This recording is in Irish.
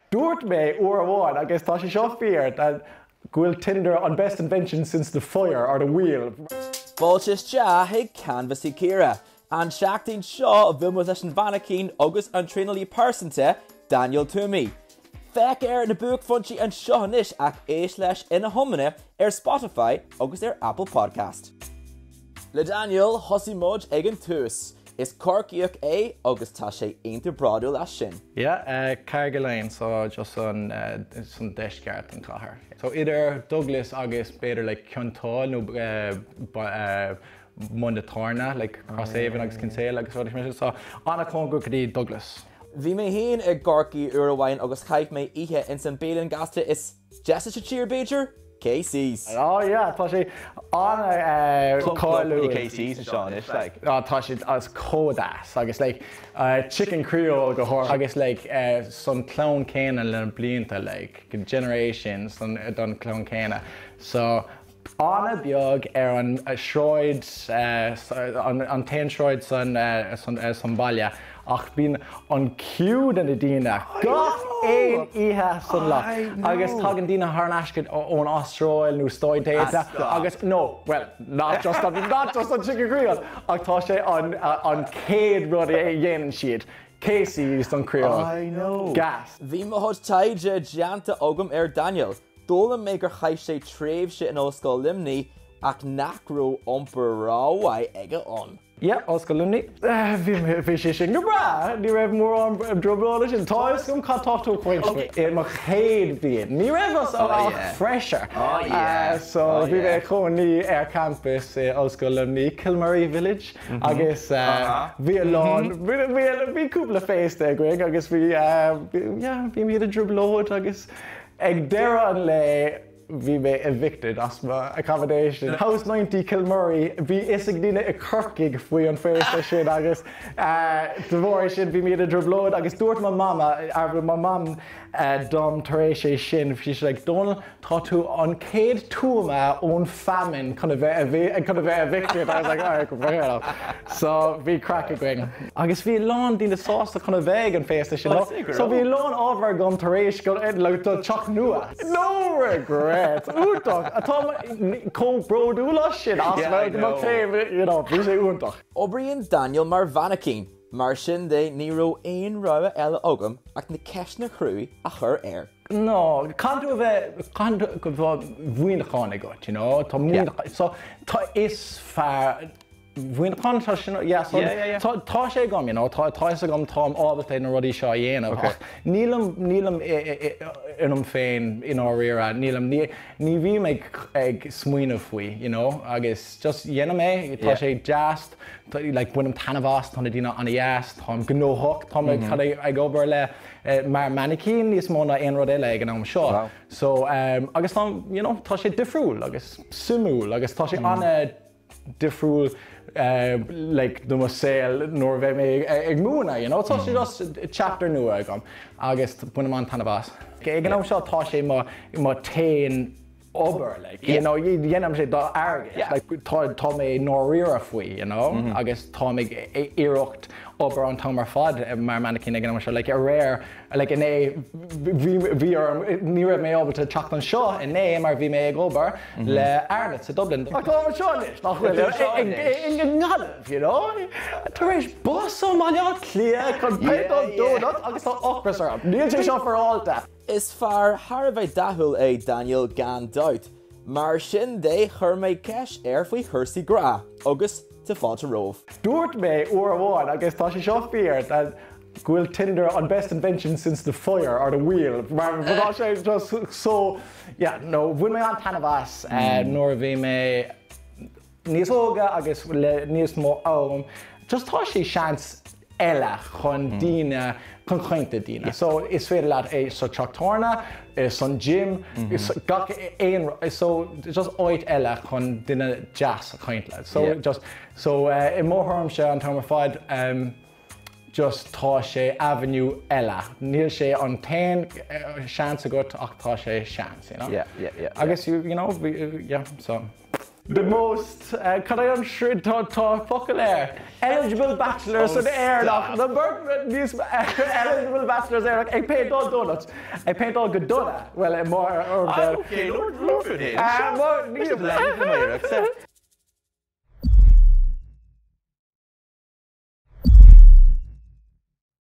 Dúirt mé uair amháin, agus tá sé seo fíor, that go bhfuil Tinder an best invention since the fire or the wheel. Fáilte isteach chuig Canbhasaí Ciara. An tseachtain seo bhí muid leis an mhainicín agus an traenálaí pearsanta, Daniel Twomey. Féach ar na buaicphointí anseo anois ach éist leis ina hiomláine ar Spotify agus ar Apple Podcast. Le Daniel, thosaigh muid ag an tús. Is Corcaíoch é agus tá sé iontach bródúil as sin. Yeah, Carrigaline, so just san san deisceart den chathair. So idir Douglas agus b'fhéidir like Cionn tSáile nó Bun na Tábhairne, like Crosshaven agus Kinsale agus rudaí mar sin, so an-chóngarach go dtí Douglas. Bhí mé féin i gCorcaigh uair amháin agus chaith mé oíche ins an bialann gasta is deise sa tír, b'fhéidir? Casey's. Oh yeah, tá sé an-cháiliúil. Casey's anseo anois, like. Oh, tá siad as chomh deas agus like chicken creole go háirithe agus like san clann céanna le na blianta like generations don clann céanna so An-bheag ar an sráid, an t-aon sráid san baile ach bíonn an queue de na daoine gach aon oíche san lá agus tagann daoine thar n-ais ón Astráil nó Stáit Aontaithe agus no, well, not just not just an chicken creole ach tá sé an chéad rud a dhéanann siad, Casey's don creole. Gas. Bhí mo chuid taighde déanta agam ar Daniel. D'fhoghlaim mé gur chaith sé tréimhse in Ollscoil Luimnigh ach nach raibh iompar rómhaith aige ann. Yeah, Ollscoil Luimnigh. Bhí sé sin go breá. Ní raibh mórán trioblóide sin. Tá fhios agam cad tá tú ag caint faoi. I mo chéad bhliain. Ní raibh ach fresher. So bhí mé ag cónaí ar campus i Ollscoil Luimnigh, Kilmurry Village, agus bhí a lán, bhí cúpla féasta againn agus bhí, yeah, bhí muid i dtrioblóid agus Ag deireadh an lae bhí mé evicted as mo accommodation. House 90 Kilmurry, bhí fhios ag daoine i Corcaigh faoi an féasta sin agus de bharr sin bhí muid i dtrioblóid agus dúirt mo mama, mo mam dom tar éis é sin, bhí sí like Dónal tá tú an chéad tuama ón famine chun a bheith chun a bheith evicted. I was like alright fair enough. So bhí craic againn. Agus bhí a lán daoine sásta chun a bheith ag an féasta sin. So bhí a lán ábhar agam tar éis like do teach nua. No regrets! Iontach! Tá mé chomh bródúil as sin as mo chéim, you know, bhí sé iontach. Oibríonn Daniel mar mhainicín, mar sin de ní raibh aon rogha eile agam ach na ceisteanna cruaidh a chur air. No, caithfidh tú a bheith, caithfidh tú go bhfuil muineachán agat, you know, tá muineachán, so tá, is fear, Mhuineachán, tá sin, yeah, so Yeah, yeah, yeah. tá, tá sé agam, you know, tá, tá fhios agam táim ábalta na rudaí seo a dhéanamh Okay. ach nílim, nílim i, i, i, ionam féin i ndáiríre, nílim, ní, ní bhím ag, ag smaoineamh faoi, you know, agus just dhéanaim é, tá Yeah. sé deas, tá, like, bainim taitneamh as, tá na daoine an-deas, táim gnóthach, táim ag, mm -hmm. ag obair le, eh, mar mannequin níos mó ná aon rud eile ag an am seo. Wow. So, um, agus tá, you know, tá sé difriúil agus suimiúil agus tá sé mm. ana difriúil like do mo saol nuair a bheidh mé ag múineadh, you know. Tá sé just chapter nua agam agus bainim an-taitneamh as. Ag an am seo tá sé mo mo t-aon obair, like, you know, dhéanaim sé do airgead, like, tá tá mé ndáiríre faoi, you know, agus táim ag iarracht obair an t-am ar fad mar mannequin ag an am seo, like aréir, Like inné, bhí, bhí orm, ní raibh mé ábalta teacht anseo inné mar bhí mé ag obair le Arnotts i Dublin. Ach táim anseo anois, nach bhfuil? I nGaillimh, you know? Tar éis bus ó mBaile Átha Cliath chun péinteáil dónut agus tá ocras orm. Níl sé seo féaráilte. Is fear thar a bheith dathúil é Daniel gan dabht. Mar sin de, chuir mé ceist air faoi chúrsaí grá, agus tá fáilte romhaibh. Dúirt mé uair amháin, agus tá sé seo fíor, go bhfuil Tinder an best invention since the fire or the wheel mar tá sé just so yeah no bhain mé an-taitneamh as nuair a bhí mé níos óga agus le níos mó am just tá sé seans eile chun daoine chun caint le daoine so is féidir leat é sa teach tábhairne san gym gach aon so just áit eile chun duine deas a chaint le so just so i mo thuairimse an t-am ar fad Just tá sé avenue eile. Níl sé an t-aon seans agat ach tá sé seans, you know? Yeah, yeah, yeah. Agus you know, yeah, so. The most, cad é an srid, tá tá focal air, eligible bachelors san Éireannach, na beirt níos eligible bachelors Éireannach ag péinteáil donuts, ag péinteáil go dona, bhuel, mar. Ah, ok, labhair faoi.